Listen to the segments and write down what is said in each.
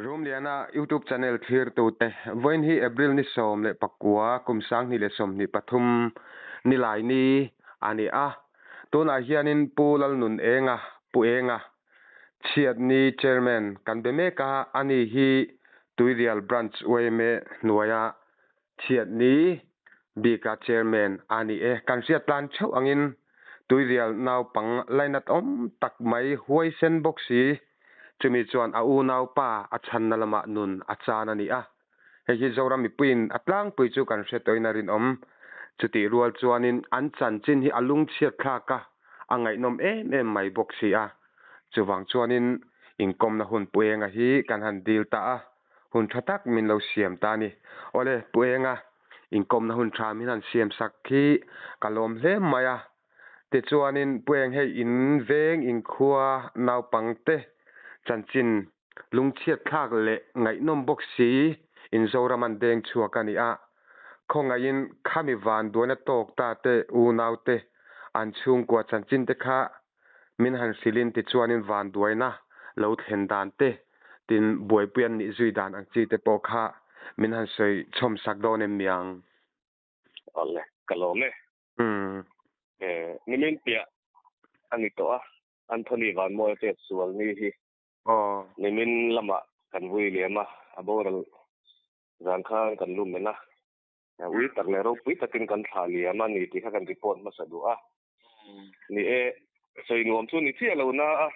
Rumliana YouTube channel thlirtute, vawiin hi April ni 19 kum 2023 nilai ni a ni a. Tunah hianin Pu Lalnunenga, Pu Enga, Chhiatni Chairman kan be mek a, ani hi Tuirial Branch yma hnuaia Chhiatni bika Chairman a ni e. Kan hriat tlan theuh angin Tuirial naupang lainat awm tak mai huaisen bawk si, chumi chuan a unaupa a chhanna lamah nun a chan a ni a. Hei hi Zoram mipuiin a tlangpui chu kan hre tawhin a rinawm. Chutih rual chuanin an chanchin hi a lungchhiat thlak a, a ngaihnawm em em mai bawk si a. Chuvang chuanin inkawmna hun Pu Enga hi kan han dil ta a, hun tha tak min lo siam ta a ni. Awle, Pu Enga, inkawmna hun tha min han siam sak hi ka lawm hle mai a. Tichuanin Pu Eng hei in veng inkhua naupangte chanchin Lungchhiat thlak leh ngaihnawm bawk si in Zoram an deng chhuak a ni a, khawngaihin khami vanduaina tawk ta te unau te an chhungkua chanchin te kha min han hrilhin tichuanin vanduaina lo thlen dan te tin buaipui an nih zui dan ang chi te pawh kha min han sawi chhawm sak dawn em niang? Awle, ka lawm e. Umm. Nimin piah a ni tawh a, Anthony Vanmawia chet sual ni hi. Aw. Nimin lamah kan vui liam a, a boral zan khan kan lu men a. Ui tak leh ropui takin kan thlah liam a ni tih kha kan report hmasa duh a. Ni e, sawi nuam chu ni chiah lo na a,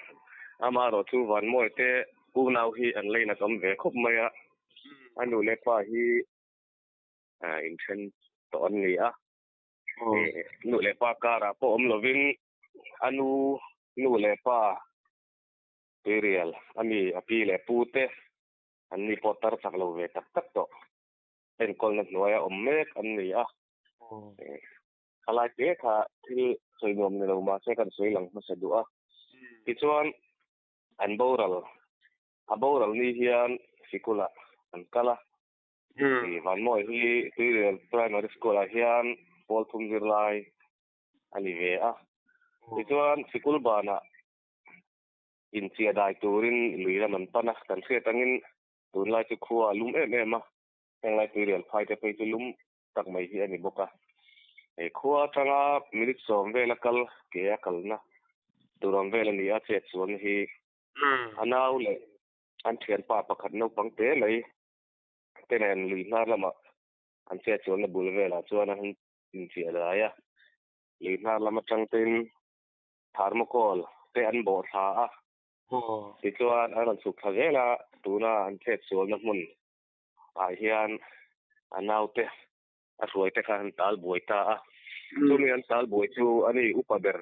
amaherawh chu Vanmawi te unau hi an lane a tam ve khawp mai a. A nu leh pa hi inthen tawh an ni a. Nu leh pa karah pawh awm lovin a nu nu leh pa Tuirial a mi a pi leh pu te an ni pawh tar chak lo ve tak tak tawh. Enkawlna hnuaia awm mek an ni a. Khalai te kha thil sawi nuam ni lo mahse kan sawi lang hmasa duh a. Tichuan an boral, a boral ni hian sikulah an kal a. Vanmawi hi Tuirial Primary School ah hian pawl thum zirlai a ni ve a. Tichuan sikul banah inchia dai turin lui lam an pan a, kan hriat angin tunlai chu khua a lum em em a, henglai tuirial phai te phei chu lum tak mai hi a ni bawk a. He khua atanga minute 10 vela kal ke a kalna tur ang vel a ni a, chet chuan hi a nau leh an thianpa pakhat naupang te mai te nen lui hnar lamah an chet chuanna bul velah chuan an inchia dai a, lui hnar lam atang tein thermocol te an bawh thla a, tichuan an rawn chhuk thla zel a, tuna an chet sualna hmun ah hian a naute a hruai te kha an tal buai ta a, chumi an tal buai chu a ni upa ber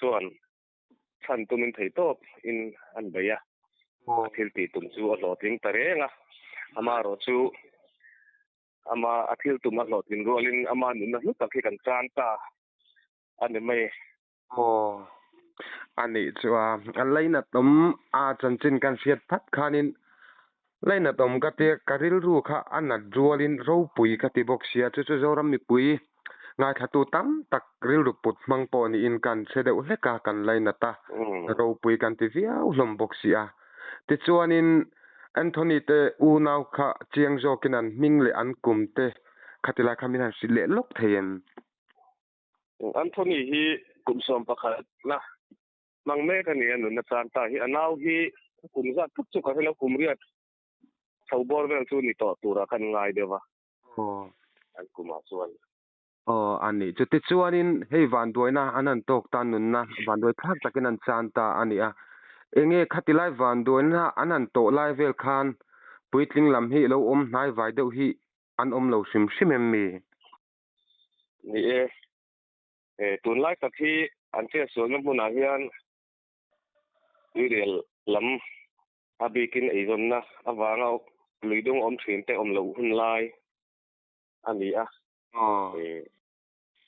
chuan chhan tumin thei tawp in an bei a, a thil tih tum chu a hlawhtling ta reng a, amaherawh chu ama a thil tum a hlawhtlin rualin ama nunna hlu tak hi kan chan ta. A ni mai. Aw, a nih chu a, a lainatawm a chanchin kan hriat phat khanin lainatawm ka tia ka rilru kha a nat rualin ropui ka ti bawk sia, chu chu Zoram mipui ngaithlatu tam tak rilru put hmang pawh niin kan hre deuh hlek a, kan lainat a, ropui kan ti viau hlawm bawk si a. Tichuanin Anthony te unau kha chiang zawkin an hming leh an kum te khatilai kha min han hrilh leh lawk thei em? Anthony hi kum 11 na hmang mek a ni a, nunna chan ta hi a nau hi kum zat thuk chu ka hre lo, kum riat chho bawr vel chu ni tawh turah khan ngai deuh a, an kumah chuan. Aw a nih chu. Tichuanin hei vanduaina an han tawk ta, nunna vanduai thlak takin an chan ta a ni a. Enge khatilai vanduaina an han tawh lai vel khan puitling lam hi lo awm hnai vai deuh hi an awm lo hrim hrim em mi? Ni e, tunlai tak hi an chetsualna hmunah hian tuirial lam a bikin eizawnna avanga luidung awm thin te awm loh hun lai a ni a.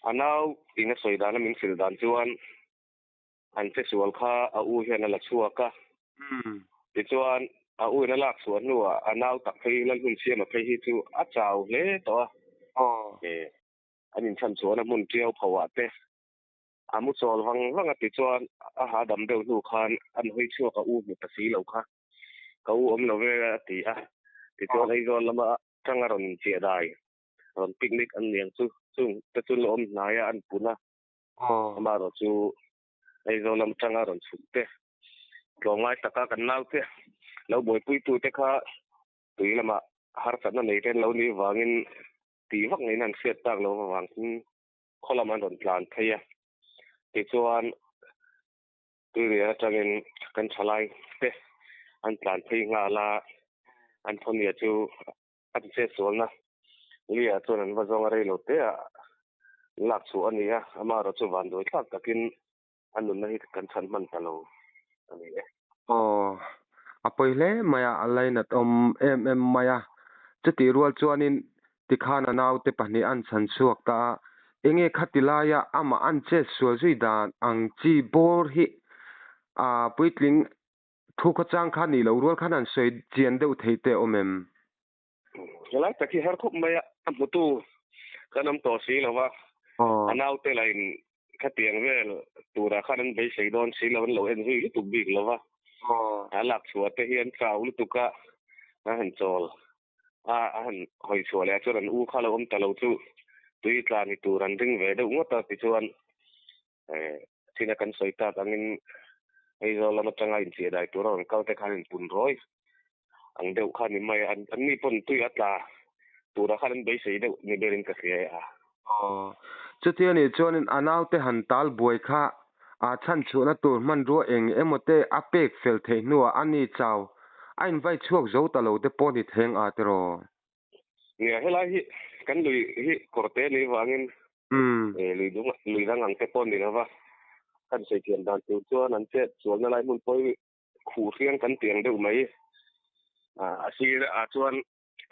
A nau in a sawi dana min hrilh dan chuan an chetsual kha a u hian a la chhuak a. Tichuan a u in a lak chhuah hnuah a nau tak phei Lalhunsiama phei hi chu a chau hle tawh a. An inchhan chhuahna hmun tiau phoah te a mu chawl vang vang a tichuan a hahdam deuh hnu khan an hawi chhuak a u hmu ta si lo kha. Ka u awm lo ve a ti a. Tichuan Aizawl lama tanga rawn inchiah dai, rawn picnic an niang chu, chung te chu la awm hnai a an pun a. Amaherawh chu Aizawl lam tanga rawn chhuk te, tlawmngai taka kan naute lo buaipuitu te kha tui lamah harsatna nei te an lo nih vangin tih vak ngeiin an hriat tak loh avangin khaw lam an rawn tlan phei a. Tichuan Tuirial atangin kan thalai te an tlan phei nghal a, Anthony-a chu a ti chetsualna Lee-ah chuan an va zawng a rei lo te a lak chhuah a ni a, amaherawh chu vanduai thlak takin a nunna hi kan chhan hman ta lo a ni e. Aw, a pawi hle mai a, a lainat awm em em mai a. Chutih rual chuanin tikhan a naute pahnih an chhan chhuak ta a, enge khati laia amah an chetsual zui dan ang chi bawr hi a puitling thu khawchang kha nih loh rual khan an sawi chian deuh thei te awm em? Helai tak hi har khawp mai a, a hmutu kan awm tawh si lo va, a naute lahin khatiang vel turah khan an beisei dawn si lo, an lo en zui lutuk bik lo va, a lak chhuah te hi an chau lutuk a, a han chawl a, a han hawi chhuah leh ah chuan an u kha lo awm ta lo chu tui tla ni tur an ring ve deuh ngawt a, tichuan thina kan sawi tak angin Aizawl lam atanga inchiah dai tura rawn kal te khan inpun rawi ang deuh kha ni mai a, an ni pawn tui a tla turah khan an beisei deuh ni berin ka hria e a. Aw, chuti a nih chuanin a naute han tal buai kha a chhanchhuahna tur hmanrua eng emaw te a pek fel theih hnuah a ni chau a invai chhuak zo ta lo te pawh ni theng a tiraw? Nia, helai hi kan lui hi kawrte a nih vangin lui dung lui dang ang te pawh ni lova kan sawi thiam dan tur chuan an chet chualna lai hmun pawh hi khuh hriang kan tiang deuh mai. A sir ah chuan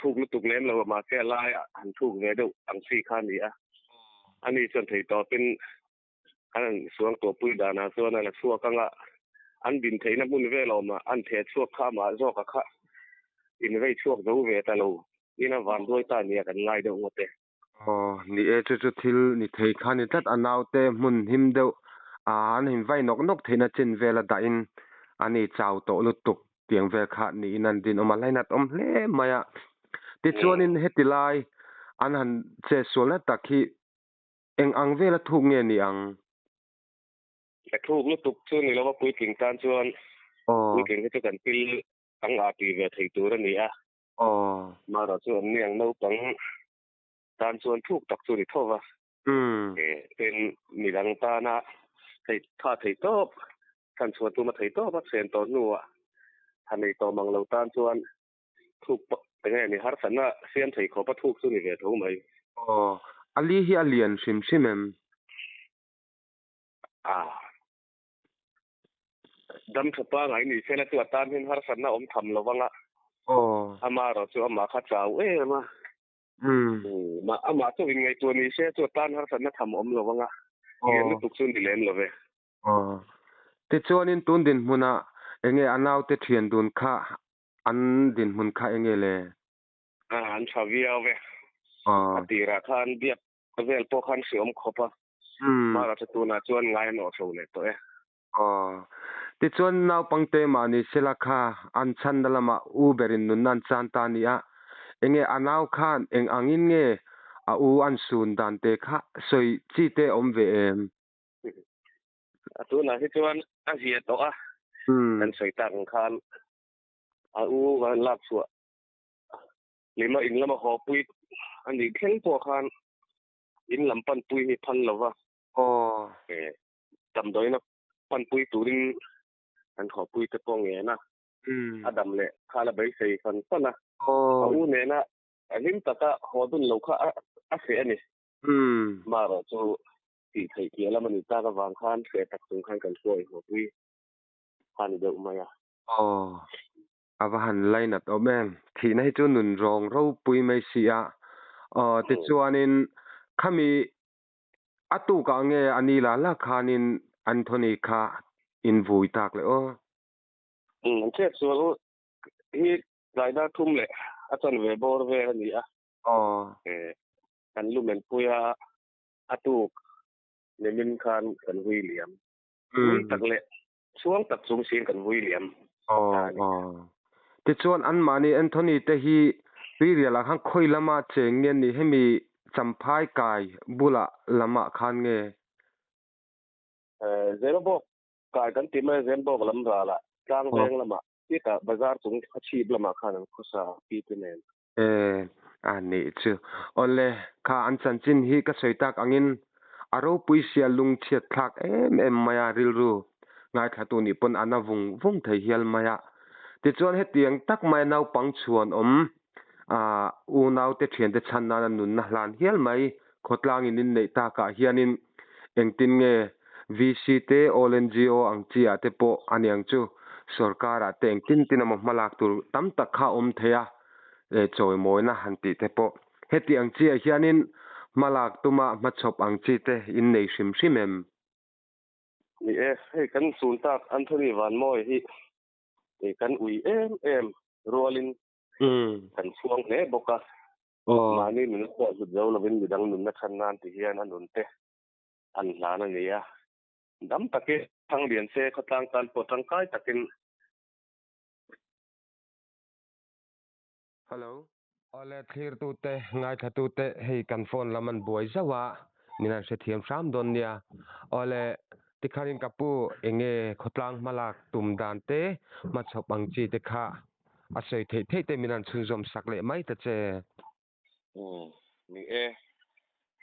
thuk lutuk lem lo mahse a lai ah han thuk ve deuh ang chi kha a ni a. Ani chuan thei tawpin an han suang tawhpui danah chuan a la chhuak ang a, an din theihna hmun vel awmah an theh chhuak kha amah zawka kha invei chhuak zo ve ta lo in a vanduai ta nia kan ngai deuh ngawt e. Aw, ni e, chu chu thil ni thei kha ni tlat, a naute hmun him deuh a an him vai nawk nawk theihna chin vela dahin a ni chau tawh lutuk tiang vel kha niin an rinawm a, lainat awm hle mai a. Tichuanin heti lai an han chetsualna tak hi Eng ang vela thuk nge ni ang? A thuk lutuk chu ni lova puitling tan chuan puitling hi chu kan pil ang a tui ve thei tur a ni a. Mahrawh chu an ni ang naupang tan chuan thuk tak chu ni tho va. Tin, midang tana thei tha thei tawp, chhan chhuah tuma thei tawp a chen tawh hnuah tha nei tawh mang lo tan chuan Thuk pawh enge ni harsatna siam thei khawpa thuk chu ni ve tho mai. Aw, a li hi a lian hrim hrim em? A, dam tha pangai ni sela chu a tan hian harsatna awm tham lo vang a. Aw. Amaherawh chu amah kha chau em a. Umm, amah chu inngaihtuah ni se chu a tan harsatna tham awm lo vang a. Lian lutuk chu ni lem lo ve. Aw. Tichuanin tun dinhmunah enge a naute thian dun kha An dinhmun kha enge le? A, an tha viau ve. A tirah khan biak vel pawh khan hriawm khawp a. Hmara chu tunah chuan ngai an awh hro leh tawh e. Aw. Tichuan naupangte mahni sela kha an chhanna lamah u berin nunna an chan ta a ni a. Enge a nau khan eng angin nge a u an sun dan te kha sawi chi te awm ve em? A tunah hi chuan a zia tawh a, kan sawi tak ang khan a u van lak chhuah lima in lama haw pui a nih thleng pawh khan in lam pan pui hi phal lo va, damdawiin a pan pui turin an haw pui te pawh ngen a, a dam leh kha la beisei fan fan a, a u nena hlim taka haw dun lo kha a hreh a ni. Marawh chu tih theih piah lam a nih tak avang khan hreh tak chung khan kan hruai hmuhpui kha ni deuh mai a. Aw, a va han lainat awm em. Thihna hi chu nun rawng ropui mai si a. Aw, tichuanin khami a tukah nge a ni la la khanin Anthony kha in vui tak le aw. Umm, an chhiat sual hi tlai dar thum leh a chanve bawr vel a ni a. Aw. Kan lumen pui a. A tuk nimin khan kan vui liam. Vui tak leh chhuang tak chung siin kan vui liam ta a ni. Aw. Tichuan anmahni Anthony te hi Tuirial ah khan khawi lama cheng nge an nih hemi Champhai kai bulah lam ah khan nge? Zemabawk kai kan tih mai a Zemabawk lam ral ah Tlangveng lamah titah bazar chung a chhip lamah khan an khawsa a pi te nen. E a nih chu. Awle kha an chanchin hi ka sawi tak angin a ropui sia lungchhiat thlak em em mai a rilru ngaithlatu nih pawn a na vung vung thei hial mai a. Tichuan hetiang tak mai naupang chhuan awm a unaute thiante chhan nana nunna hlan hial mai khawtlangin inneih takah hianin engtin nge VC te All NGO ang chi ah te pawh a niang chu sorkarah te engtin tin emaw hmalak tur tam tak kha a awm thei a, chawimawina han tih te pawh heti ang chi ah hianin hmalak tuma hmachhawp ang chi te innei hrim hrim em? Ni e, hei kan sun tak Anthony Vanmawi hi kan ui em em rualin kan chhuang hle bawk a. Mahni nunna pawh hlut zo lovin midang nunna chhan nan ti hian a nunte an hlan a ni a. Dam takin thang lian se khawtlang tan pawh tangkai takin. Hello. Awle thlirtute, ngaithlatute hei kan phone lam an buai zauh a, min han hrethiam hram dawn nia. Awle tikhanin ka pu enge khawtlang hmalak tum dan te hmachhawp ang chi te kha a sawi theih theih te min han chhunzawm sak leh mai ta che. Umm ni e,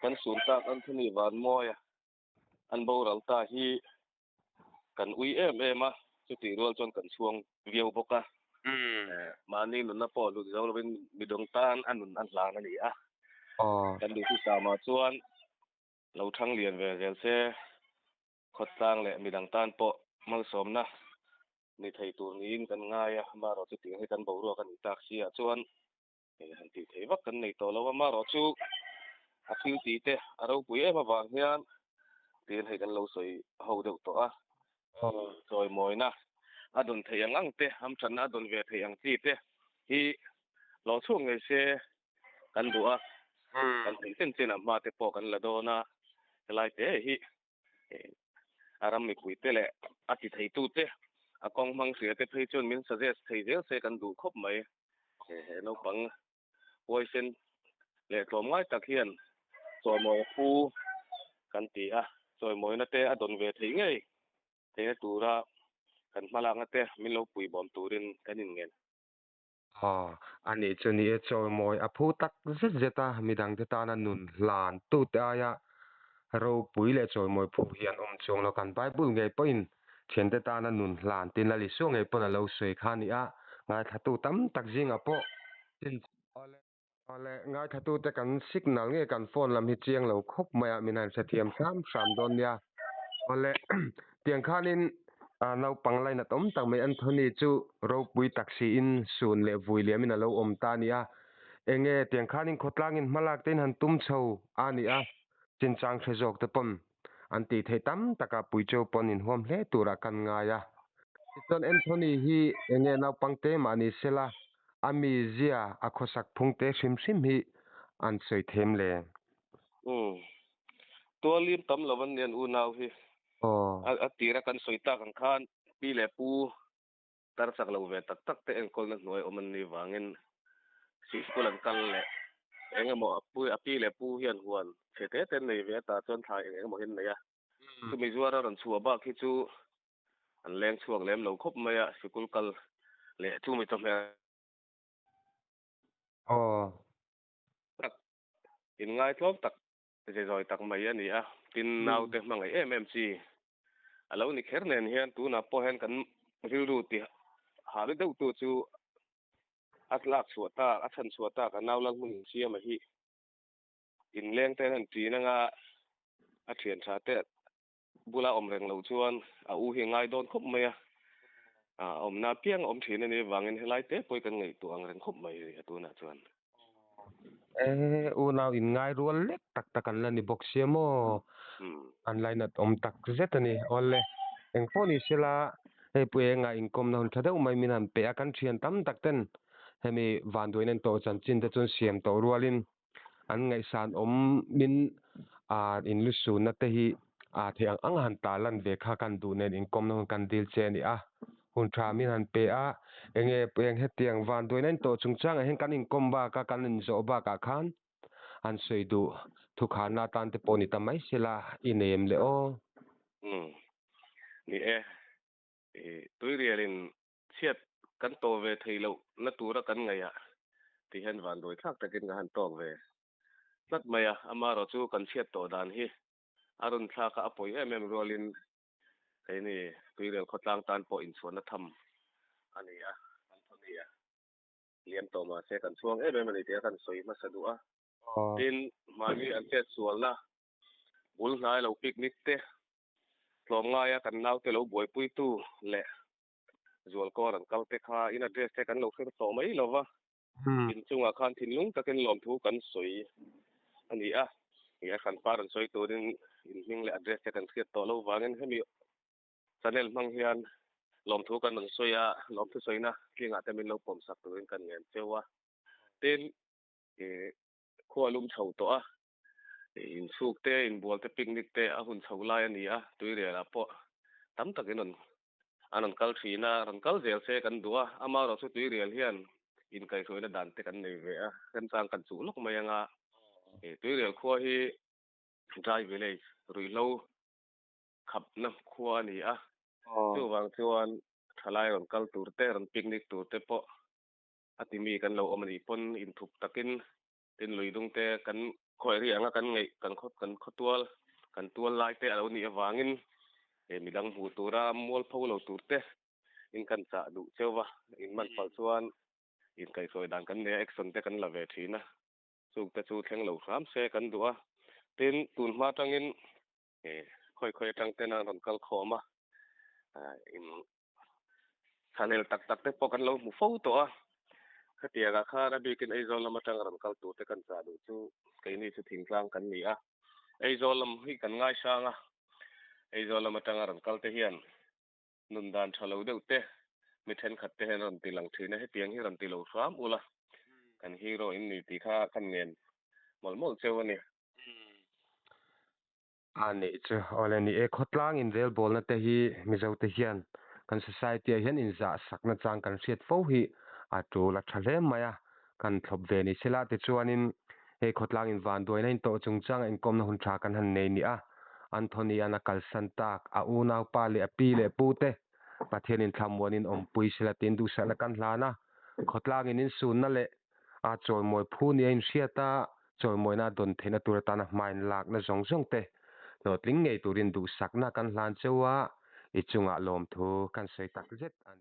kan sun tak Anthony Vanmawia an boral ta hi kan ui em em a, chutih rual chuan kan chhuang viau bawk a. Mahni nunna pawh lut zo lovin midawng tan a nun a hlan a ni a. Kan duhthusam-ah chuan lo thang lian ve zel se, khawtlang leh midang tan pawh malsawmna ni thei tur niin kan ngai a, amaherawh chu tiang hi kan boruak a nih tak si ah chuan han tih theih vak kan nei tawh lo a, amaherawh chu a thil tih te a ropui em avang hian tiin hei kan lo sawi ho deuh tawh a, chawimawina a dawn theih ang ang te, hamthatna a dawn ve theih ang chi te hi lo chhuak ngei se kan duh a, kan theih chen chen ah hma te pawh kan la dawn a, helai te hi a ram mipuite leh a ti theitute a kawng hmang hria te phei chuan min suggest thei zel se kan duh khawp mai. He naupang huaisen leh tlawmngai tak hian chawimawi a phu kan ti a, chawimawina te a dawn ve theih ngei theihna tura kan hmalakna te min lo puibawm turin kan inngen. Aw, a nih chu ni e, chawimawi a phu tak zet zet a, midangte tana nun hlan tute aia ropui leh chawimawi phu hi an awm chuang lo. Kan Bible ngei pawhin thiante tana nun hlan tin Lal Isua ngei pawn a lo sawi kha a ni a, ngaithlatu tam tak zingah pawh tin Awle, awle, ngaithlatute kan signal nge kan phone lam hi chiang lo khawp mai a, min han hrethiam hram hram dawn nia. Awle, tiang khanin naupang lainat awm tak mai Anthony chu ropui tak siin sun leh vui liamin a lo awm ta a ni a. Enge tiang khanin khawtlangin hmalak tein han tum chho a ni a, chinchang hre zawk te pawn an tih theih tam taka puicheu pawn inhuam hle turah kan ngai a. Tichuan Anthony hi enge naupang te mah ni sela a mizia a khawsak phung te hrim hrim hi an sawi them le. Umm. Tualim tam lo an nia an unau hi. A tira kan sawi tak ang khan pi leh pu tar chak lo ve tak tak te enkawlna hnuai awm an nih vangin sikul an kal leh eng emaw a pu a pi leh pu hian huan chhe te te an nei ve a tah chuan thlai eng eng emaw hi an nei a. Chumi zuara rawn chhuah bak hi chu an leng chhuak lem lo khawp mai a, sikul kal leh chumi chawhmeh tak inngaithlawm tak ze zawi tak mai a ni a, tin naute hmangaih em em chi a lo ni kher nen hian tunah pawh hian kan rilru ti hah ri deuh tu chu a lak chhuah tak a chhan chhuah tak a nau lal hmun insiam a hi inleng te hian ṭin anga a ṭhian ṭha te bula awm reng loh chuan a u hi a ngai dawn khawp mai a, a awmna apiang a awm thin a nih avangin helai te pawh hi kan ngaihtuah ang reng khawp mai a tunah chuan. E, unau in ngai rual lek tak tak an la ni bawk sia maw? An lainat awm tak zet a ni. Awle, eng pawh ni sela, hei Pu Enga inkawmna hun tha deuh mai min han pe a, kan thian tam tak ten hemi vanduain an tawh chanchin te chuan siam tawh rualin an ngaihsan awm min in lu sunna te hi theih ang ang a han ta lan ve kha kan duh nen inkawmna hun kan dil che a ni a. Hun tha min han pe a, enge eng hetiang vanduaina in tawh chungchangah hian kan inkawm baka kan inzawh bakah khan han sawi duh thukhanna atan te pawh ni ta mai sela i nei em le aw? Umm ni e, i tuirialin chhiat kan tawh ve thei loh na tura kan ngaih ah tih hian vanduai thlak takin ka han tawk ve tlat mai a, amaherawh chu kan chhiat tawh dan hi a rawn thlak a, a pawi em em rualin Keini tuirel khawtlang tan pawh inchhuahna tham a ni a, kan thaw ni a, liam tawh mahse kan chhuang em em a ni tih a kan sawi hmasa duh a. Tin, mahni an chet sualna bul hnai lo picnic te, tlawmngaia kan naute lo buaipuitu leh zualkawr an kal te kha in address te kan lo hre tawh mai lo va, inchungah khan thinlung takin lawmthu kan sawi a ni a, ih a hranpa rawn sawi turin in hming leh address te kan hriat tawh lo vangin hemi channel hmang hian lawmthu kan rawn sawi a, lawmthu sawina tlingah te min lo pawm sak turin kan ngen cheu a. Tin, ih khua lum chho tawh a, inchhuk te, inbual te, picnic te a hun chho lai a ni a, tuirial ah pawh tam takin rawn an rawn kal thin a, rawn kal zel se kan duh a, amaherawh chu tuirial hian inkaihhruaina dan te kan nei ve a, remchang kan chuh lawk mai anga tuirial khua hi dry village ruihhlo khapna khua a ni a, chuvang chuan thalai rawn kal tur te, rawn picnic tur te pawh a ti mi kan lo awm a nih pawn inthup takin tin lui dung te kan khawi ri anga kan ngeih kan khaw kan khawtual kan tual lai te a lo nih avangin he midang hmuh tura mualpho lo tur te in kan chah duh cheu va, in man palh chuan inkaihhruai dan kan nei a, action te kan la ve thin a, chung te chu thleng lo hram se kan duh a, tin tun hma atangin he khawi khawi atang ten a rawn kal khawm a, in Chhanel tak tak te pawh kan lo hmu fo tawh a, khatiangah khan a bikin Aizawl lam atanga rawn kal tur te kan chah duh chu keini chu thingtlang kan ni a, Aizawl lam hi kan ngaisang a, Aizawl lam atanga rawn kal te hian nun dan tha lo deuh te mi thenkhat te hian rawn ti lang thin a, hetiang hi rawn ti lo hram ula kan hero in ni tih kha kan ngen mawlh mawlh cheu a ni. A nih chu. Awle ni e, khawtlang inrelbawlna te hi Mizo te hian kan society ah hian inzah sakna chang kan hriat fo hi a tul a tha hle mai a, kan thlawp ve ni sela tichuanin hei khawtlang invanduaina intawh chungchanga inkawmna hun tha kan han nei ni a, Anthony an a kalsan tak a unaupa leh a pi leh pu te Pathianin thlamuanin awmpui sela tiin duhsakna kan hlan a, khawtlangin insunna leh A chawimawi phu nia inhriat a, chawimawina a dawn theihna tur atana hmain lakna zawng zawng te hlawhtling ngei turin duhsakna kan hlan cheu a, i chungah lawmthu kan sawi tak zet a ni.